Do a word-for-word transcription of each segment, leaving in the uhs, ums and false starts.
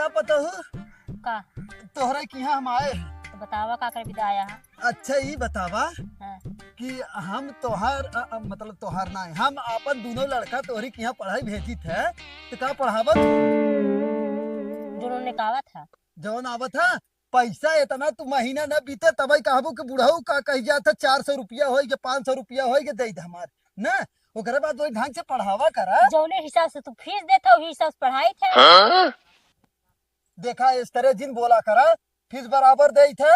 का पता हो? का? तोहरे किहाँ हम आए हैं। तो बतावा का करे बिदा आया है? अच्छा, ई बतावा हाँ। कि हम तोहार, अ, अ, मतलब तोहार ना है, हम आपन दुनो लड़का तोहरी किहाँ पढ़ाई भेजित है, तो का पढ़ावत? दुनो ने का आवत है? जौन आवत है, पैसा इतना तू महीना न बीते तबई कहबू कि बुढ़ऊ का कही जात है, चार सौ रुपया होई के पाँच सौ रुपया होई के दे दे हमार, ना? ओकरे बाद वही ढंग से पढ़ावा करा। जौने हिसाब से तू फीस देत है, वही हिसाब से पढ़ाई थे। हाँ? देखा, इस तरह जिन बोला करा, फीस बराबर दे थे।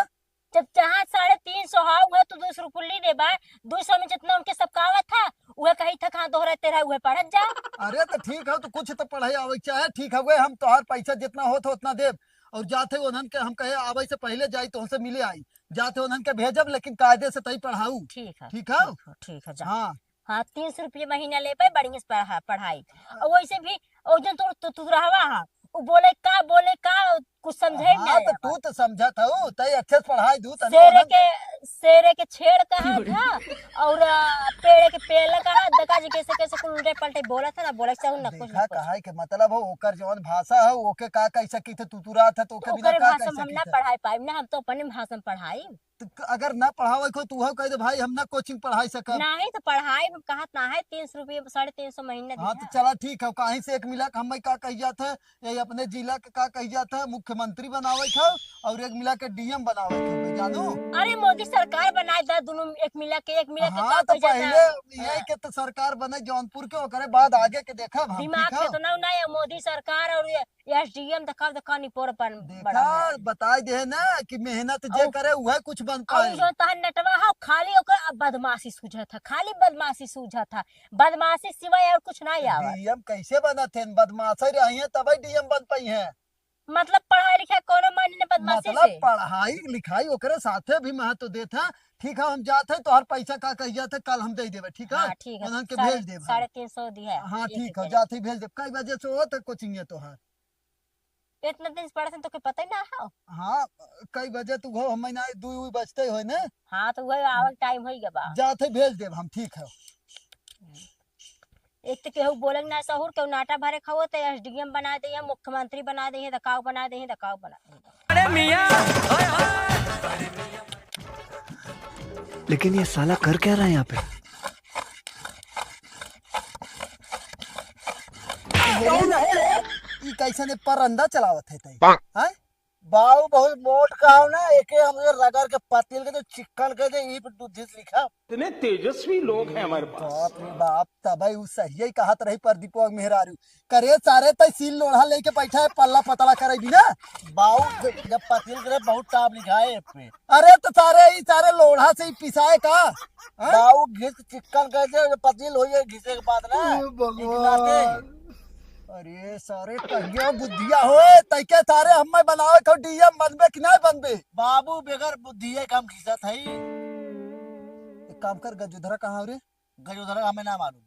जब जहाँ साढ़े तीन सौ हा, उहे तू दो सौ रुपये ले लेबा, दो सौ में जितना उनके सबका आवत था, उहे कही था, कहाँ दोहरा तेरा, उहे पढ़त जा। अरे तो ठीक है, तो कुछ तो पढ़ाई आवे के चाहे, ठीक है, हम तोहार पैसा जितना होत है उतना देब, और जाते उन्हन के हम कहे आवे से पहले जाई तो उनसे मिले आई, जाते उन्हन के भेजब, लेकिन कायदे से तई पढ़ाऊ। ठीक है, ठीक है? ठीक है, ठीक है, जा। हाँ। हाँ, तीन सौ रुपये महीना लेबे, बढ़िया से पढ़ा, पढ़ाई। और वैसे भी, ओ जन तू, तू, तू रहवा हा, उ बोले का, बोले का, कुछ समझे ही हाँ, नहीं तो आवा। तू तो समझत हऊ, तई अच्छे से पढ़ाई दू, तनी शेरे उन्हन के, शेरे के छेड़ कहा था, और, आ, पेड़े के पेल कहा, दका जी कैसे, कैसे कुल उल्टे पलटे बोला था ना, बोले चाहू ना, कुछ ना देखा, कुछ। कहा के मतलब हो, ओकर जौन भाषा है, ओके का कह सकी थे, तू तुरा था, तो ओके बिना ओकरे का भाषा कह में हम सकी ना थे? पढ़ाई पाइब ना, हम तो अपने भाषा में पढ़ाई। तो क-, अगर ना पढ़ावे को, तू हो कह दे, "भाई, हम ना कोचिंग पढ़ाई सकब।" नहीं, तो पढ़ाई में कहत ना है, तीन सौ रुपये, साढ़े तीन सौ महीना हाँ, दिया। तो चला, ठीक है, कहीं से एक मिला के हमें का कह जात है, यही अपने जिला के का कह जात है, मुख्यमंत्री बनावे के और एक मिला के डीएम बनावे के, जानू? अरे, मोदी सरकार बनाए दा, दोनों एक मिला के, एक मिला के हाँ, का तो कह जात है? पहले यही हाँ। के तो सरकार बने जौनपुर के, ओकरे बाद आगे के देखब हम, दिमाग ठीक है? कितना नहीं है, मोदी सरकार और ये एसडीएम देखा, देखा निपोर बन-, देखा, बड़ा है। बताई दे ना कि मेहनत जे और करे, उहे कुछ बन और पाए। जो तहन नेटवा हो, खाली ओकर अब बदमाशी सूझत है, खाली बदमाशी सूझत है, बदमाशी सिवाय और कुछ नहीं आवत। डीएम कैसे बनत है? बदमाशी रही है तबे डीएम बन पाई है। मतलब पढ़ाई लिखाई कोनो मायने न बदमाशी मतलब से? पढ़ाई लिखाई ओकरे साथे भी महत्व देत है। ठीक है, हम जात है, तोहर पैसा का कह जात है, कल हम दे देबे, ठीक है? हाँ, ठीक है। उन्हन के साढ़े, भेज देब हम। साढ़े तीन सौ दी है। हाँ, एक ठीक है, के। जात है, भेज देब। कई बजे से होत है कोचिंग ये तोहार? इतना दिन से पढ़त हन, तोके पता ही ना हो। हाँ, कई बजे तू हो, हमें ना दुई उई बजते होए ना। हाँ, तो वही आवक टाइम होई गबा। जाते भेज देब हम, ठीक है। एक तो केहू बोले ना सहूर, केहू नाटा भरे खाओ, तो एसडीएम बना दे, मुख्यमंत्री बना दे, तो काऊ बना दे, तो काऊ बना दे। अरे मियाँ, लेकिन ये साला कर क्या रहा है यहाँ पे? ई कैसे ने परंदा चलावत है तई? हैं? बाऊ बहुत मोट का हो ना, एके हमरे रगड़ के पतिल के तो चिक्कन कर दे, ई पे दूध लिखा। इतने तेजस्वी लोग हैं हमारे पास। बाप रे बाप, तबे उ सहिए कहत रही प्रदीपवा के मेहरारू। करे सारे तई सील लोढ़ा लेके बैठा है, पल्ला पतला करे बिना। बाऊ जब पतिल करे बहुत टाप लिखा है पे। अरे तो सारे ई सारे लोढ़ा से ही पिसाए का? हाँ? बाऊ घिस के चिक्कन कर दे, जब पतिल हो जाए घिसे के बाद ना, ए भगवान। एक नाते। अरे सारे कहिया बुद्धिया होए, तैके सारे हम्मे बनावे खो डीएम बनबे कि नहीं बनबे? बाबू बेगर बुद्धिये के हम घिसत हई। एक काम कर, गजोधरा कहाँ हो रे? गजोधरा हमें ना मालूम।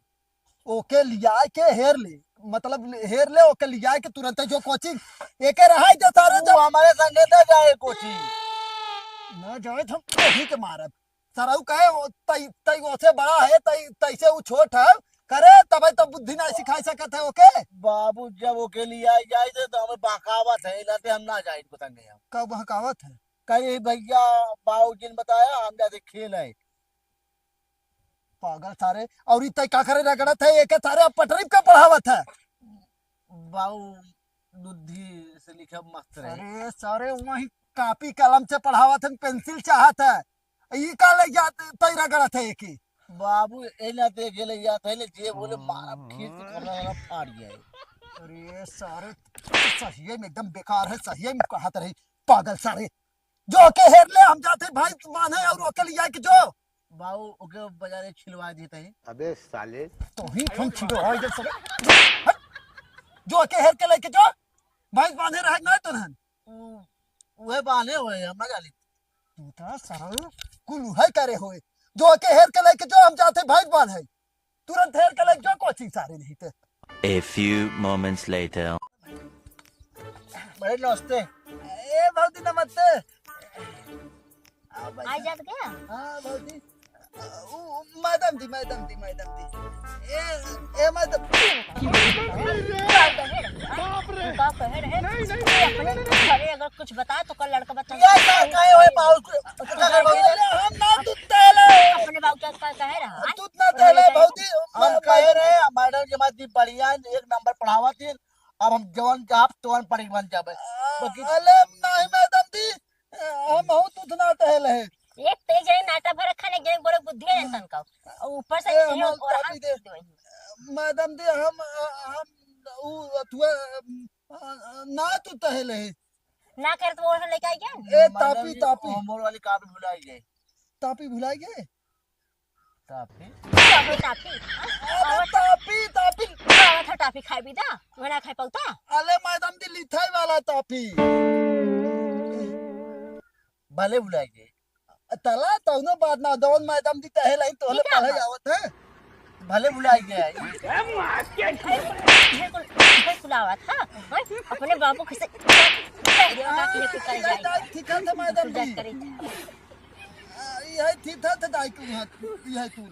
ओके लियाए के हेर ले, मतलब हेर ले, ओके लियाए के तुरंत जो कोचिंग एके रहाई दे सारे वो जब हमारे संगे ना जाए कोचिंग। ना जाए तो हम वही के मारब। सरऊ कहे वो तई, तई ओसे बड़ा है, तई, तई से वो छोट है। करे तबे तो बुद्धि ना सिखाई सकत है ओके। बाबू जब ओके लियाए जाए थे तो हमें बहकावत है, इलाते हम ना जाए को संगे हम। कब बहकावत है? कहे भैया बाबू जी ने बताया हम जाते खेल है। पागल सारे, और ई तय का करे रगड़त है, एके सारे अब पटरी पे पढ़ावत है। बाऊ बुद्धि से लिखे मस्त रहे। अरे सारे वही कापी कलम से पढ़ावत है, पेंसिल चाहत है, ई का ले जात तय रगड़त है एके। बाबू ए ना देखे ले जात है, ले जे बोले मारब खींच के कमरा वाला फाड़ गया है। अरे सारे सही में एकदम बेकार है, सही में कहत रही पागल सारे। जो ओके हेर ले, हम जाते भैंस बांधे और ओके लिया के जो। बाऊ, ओके बाजारे छिलवा देते हैं। अबे साले। तो ही फोन छिलो, हो इधर से। हट। जो ओके हेर के लेके जो। भैंस बांधे रहे ना तो रहन। उ-, उहे बांधे हुए, हम ना जानी। तू तो सरल कुल उहे करे होए। जो ओके हेर के लेके जो, हम जाते भैंस बांधे। तुरंत हेर के लग जो कोचिंग सारे नहीं ते। A few moments later. भाई नमस्ते। ए भौजी नमस्ते। आ भाई। आ जात क्या? हाँ भौजी। उ, मैडम दी, मैडम दी, मैडम दी। ए, ए, मैडम। का कहे रहे? का कहे रहे? नहीं, नहीं, ये अपने घरे अगर कुछ बताए तो कल लड़का बच्चा ये का कहे होए बाबू? अरे, हम ना दूध देले। अपने बाबू का का कहे रहा? दूध ना देले, भौजी। हम कहे रहे, मैडम जी हमारी बढ़िया, एक नंबर पढ़ावा थी। अब हम जवन चाहब, तवन पढ़े के मन जाबे। बाकी अले नहीं, मैडम दी, हम बहुत दूध ना देले। एक तेज है, नाटा भर खाने के गोरे बुद्धि है तन का। और ऊपर से ए, ये हमार और चाबी दे। मैडम दी, हम, हम, उ, अथुआ, अ, अ, ना तू तहले। ना कर तो वो लेके आई क्या? ए, मैडम तापी, जी, तापी। होमवर्क वाली कॉपी भुलाई गए। तापी भुलाई गए? तापी? तापी, तापी। अरे, तापी, तापी। हाँ, था तापी खाई भी दा। वो ना खाई पाउता। अले, मैडम दी लिथाई वाला तापी। भले भुलाई गए। तला तौनो बात ना, जौन मैडम दी तहे लाइन तोहले ठीक है, पढ़े हाँ। आवत है, भले भुलाई गया है। बिल्कुल, बिल्कुल आवत है, हाँ? अपने बाबू के से यही, यही, यही ठीक है, तो मैडम दी। यही ठीक है, तो दाई तू हाथ, यही तू।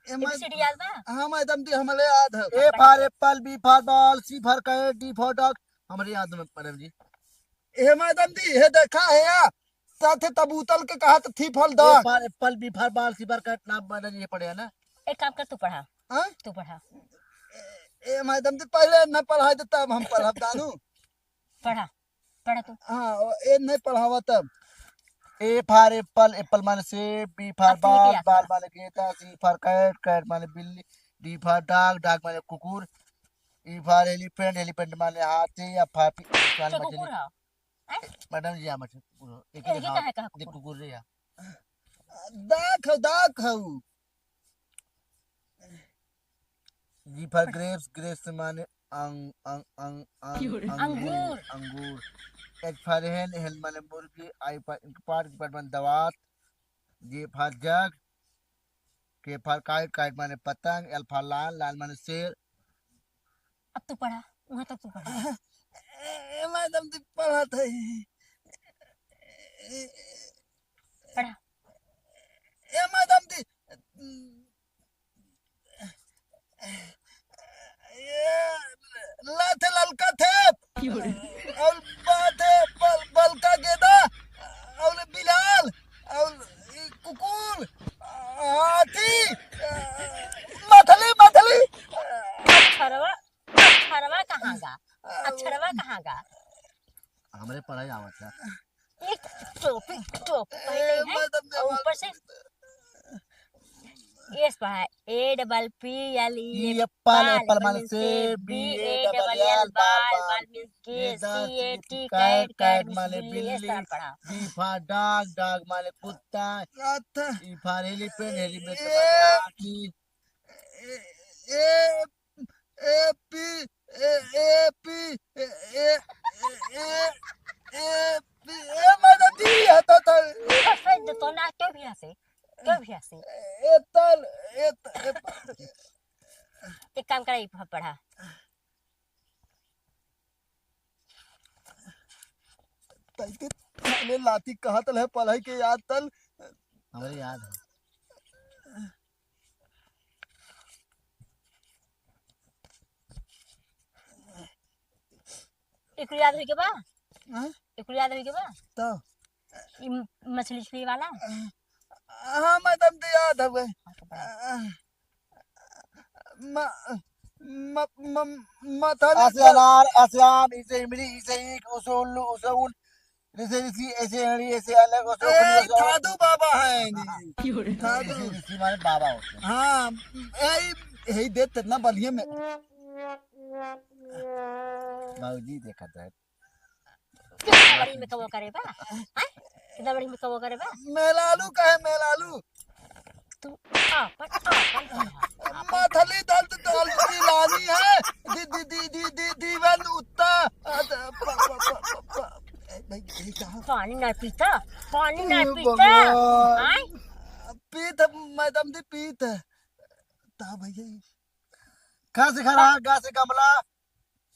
ए, मै-, एबीसीडी याद बा? हाँ, मैडम दी, हमले याद है। A for apple, B for ball, C for cat, D for dog, हमरे याद में, मैडम जी। ए, मैडम दी, हे देखा है या? साथे तबूतल के कहा तो थी फल A दौड़। For apple, B for ball, C for cat, नाम मैडम जी पढ़े है ना? एक काम कर, तू पढ़ा। हाँ? तू पढ़ा। ए, ए, मैडम दी, पहले न पढ़ाई दे, तब हम पढ़ब, जानू। पढ़ा, पढ़ा तू। हाँ, ए नहीं पढ़ावा तब। A for apple, apple माने सेब, B for अब तू ball, क्या ball करा? माने गेंदा, C for cat, cat माने बिल्ली, D for dog, dog माने कुकुर, E for elephant, elephant माने हाथी, या फापी, कान तो मछली। कुकुर है। हैं? मैडम जी, यहाँ मछली कुकुर हो। एक एक एही कहाँ, कहाँ देख कुकुर? कुकुर रे यहाँ। दाख हो, दाख हो। G for grapes, grapes माने अंग-, अंग-, अंग-, अंग-, क्यों रे? अंगूर, अंगूर। अंगूर। H for hen, hen माने मुर्गी, I for, part, part माने दवात, J for jug, K for kite, kite माने पतंग, L for lion, lion माने शेर। अब तू पढ़ा, वहाँ तक तू पढ़ा। ए, ए, मैडम जी पढ़त है। पढ़ा। ए, मैडम जी, ये लाथे ललका थे। क्यों रे? और बाथे बल-, बलका गेदा, और बिलाल, और ई कुकुर, हाथी, मथली, मथली। अक्षरवा, अक्षरवा कहाँ गा? अक्षरवा कहाँ गा? हमरे पढ़ाई आवत है। एक टोपी, टोपी पहले ए, है, मैडम, और ऊपर से एस पढ़ा है, A double P L E, E apple, apple माने सेब, B A double L, ball, ball means गेंदा, C A T, cat, cat माने बिल्ली, इस तरह पढ़ा। D for dog, dog माने कुत्ता, E for elephant, elephant माने हाथी। ए, ए, पी, ए, ए, पी, ए, ए, ए, ए, ए, पी, ए, मैडम जी, ये तो, तो। बस, बस, तो ना, क्यों भी हंसे? क्यों भी हंसे? ए, तल, ए, त-, ए, एक काम करा, ये प-, पढ़ा। तैके थाने लाती कहत रहे, पढ़ाई के याद तल। हमरे याद है। एकरो याद होई के बा? हाँ? एकरो याद होई के बा? तो? ई म-, मछली उछली वाला? हाँ, मैडम, तो याद हवे। हाँ, तो बड़ा। म-, म-, म-, मथली ऐसे अनार, ऐसे आम, इसे इमली, इसे ईख, उसे उल्लू, उसे ऊन, जैसे ऋषि, ऐसे हरी, ऐसे अलग, ऐसे ए, ओखली, ऐसे और थादू बाबा है नी। क्यों रे? थादू। ऋषि, ऋषि माने बाबा होते हैं। हाँ, ए, यही दे तेतना बलिए में। बाबूजी देखा था। कितना बड़ी में कबो करे बा? हैं? कितना बड़ी में कबो करे बा? मेलालू कहे मेलालू। तू आपन, आपन पढ़ा। मथली दल तो दल की लानी है। दी, दी, दी, दी, दी, दीवन उत्ता। अ, द-, प-, प-, प-, प-, प-, ए, भाई, ये कहाँ? पानी ना पीता, पानी ना हे पीता। भगवान। आय? पीत है, मैडम जी, पीत है। ता भैया, ये कहाँ से खा रहा है? कहाँ से गमला?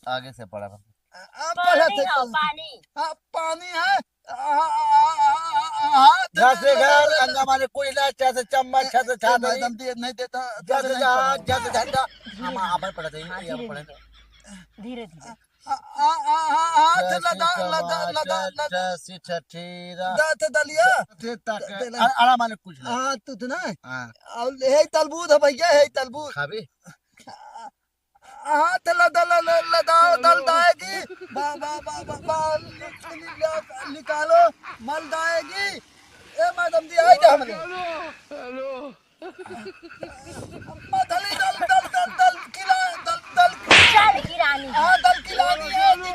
आगे से पढ़ा। आ, आ, पानी पढ़ा थे हो, कल। पानी। हाँ, पानी है। आ, आ, आ, आ, आ, आ, हाथ झ से घर, अंगा माने कुछ ना, च से चम्मच, छ से ए, छातरी। मैडम जी, नहीं देता, झ से नहीं जहाज, देता। झ से झंडा। हम आपन पढ़त हई, हाँ, ये धीरे, पढ़त धीरे। हई। धीरे, धीरे। आ, आ, आ, आ, हाथ झ से लदा, लदा, टमाटर, लदा, लदा। झ से छठीरा। द से दलिया। द से तक-, दे, दे, अ-, अड़ा माने कुछ ना। हाँ, तू तो ना। हाँ। और यही तलबूत है भैया, यही तलबूत। खाबे? हाथ लदा, ल-, ल-, लदाओ, दल दाएगी। बा, बा, बा, बा, बा, नि-, नि-, नि-, निकालो, मल दाएगी। ए मैडम जी, आई जा हमने। हेलो, हेलो। मथली दल, दल, दल, दल, किला, दल, दल। चल की रानी। हाँ, दल की रानी है, दी,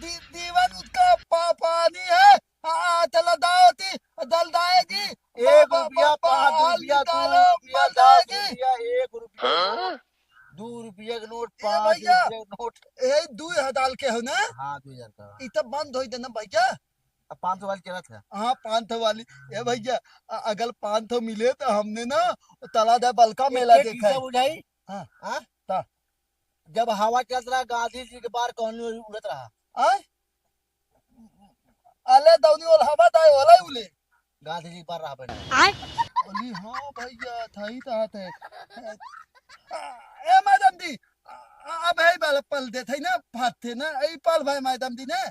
दी, दीवन उसका पा-, पानी है। हाँ, चला दाओ ती, दल दाएगी। एक बा-, बा-, रुपया, बा-, पाँच बा-, रुपया, दो निकालो, रुपया, मल दस दाएगी। रुपया, एक रुपया। हाँ? दो रुपया के नोट, ए पाँच भैया, रुपया के नोट। ए, दो हजार के हो ना? हाँ, दो हजार का। ई तो बंद होई देना भैया। अब पाँच सौ वाली चलत है। हाँ, पाँच सौ वाली। ए भैया, अ-, अगर पाँच सौ मिले तो हमने ना तला दे बलका मेला एक, एक देखा है। चीज बुझाई? हाँ। हाँ? ता। जब हवा चलत रहा, गांधी जी के बार कहनी उड़त रहा। आय? अले दौनी ओल हवा दाए ओला उले। गांधी जी के बार रहा बने। आय? बोली, हाँ भैया, था ही तो हाथ है। ए मैडम जी, अ-, अब है बाल पल देत है ना, भात थे ना, ए पल भाई मैडम जी ने।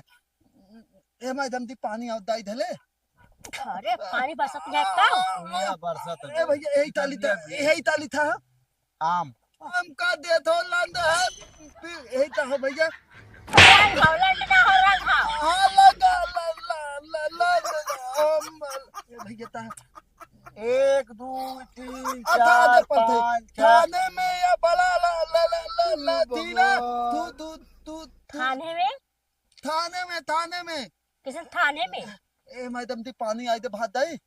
ए मैडम जी, पानी आओ दाई धले। अरे, पानी बरसत है का? भैया, बरसत है। ए भैया, यही ताली था, यही ताली था। आम। आम का देत हो, लंद है। फिर यही तो हो भैया। रंग हो, लंड ना हो, रंग हो। हाँ, लंद, ल-, ल-, ल-, लंद, आम। ए भैया, ता। एक, दो, तीन, आ, था, चार, दे पल थे। पाँच, छह। थाने में या बड़ा ल-, ल-, ल-, ल-, ल-, दू, दू, दू, दू, दू। थाने में? थाने में, थाने में। किसन थाने में? ए, मैडम जी, पानी आई दे, भात दाई।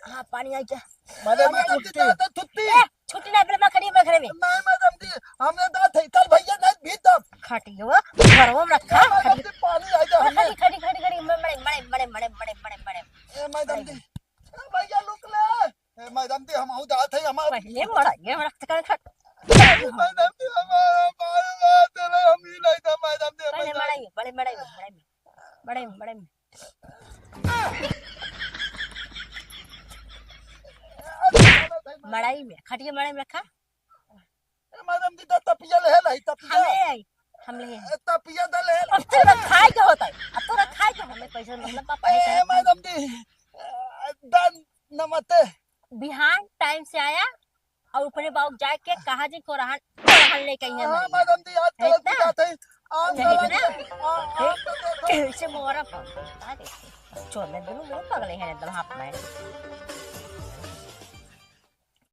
हाँ, पानी आई जा। मैडम, पानी आई मैडम जी, जा। दादा, छुट्टी। ए, छुट्टी नहीं, पहले मखनी, मखनी में। नहीं, मैडम जी, हमने दात है, कल भैया नहीं, भी दम। खटियो, घरों में रखा, ए, मैडम खटियो। जी, पानी आई जा, हमने खड़ी, खड़ी, खड़ी, खड़ी, मड़े, मड़े, मड़े। ए, मैडम जी, ए, भैया, लुक ले। ए, मैडम जी, हम आऊ जात है, हमार पहले मड़ाइए, हम रखते करें खट। मैडम जी, हमारा बाल बाल चला, हम ही नहीं था, मैडम जी, पहले मैडम। मड़ाइए, बड़े मड़ाइए, मड़ाइए, बड़े, बड़े। मड़ाई में, खटिया मड़ाई में रखा। ए, मैडम जी, दा तपिया ले है, नहीं तपिया। हम ले आई, हम ले आई। ए, तपिया दा ले है। अब तोरा खाए के होता है, अब तोरा खाए के होता है। हमें पैसे मतलब पापा है ए, करे। मैडम जी, ए, दन नमस्ते। बिहान टाइम से आया और अपने बाबू जाके कहा जी को रहन, को रहन लेके आई है हाँ, हमारे मैडम जी, आज है कल ना? की बात है। आम है ना? कल की, आ, आम तो देखो। कैसे मोरा पर? अरे, छोड़ने दो, लोग पगले हैं एकदम हाथ में।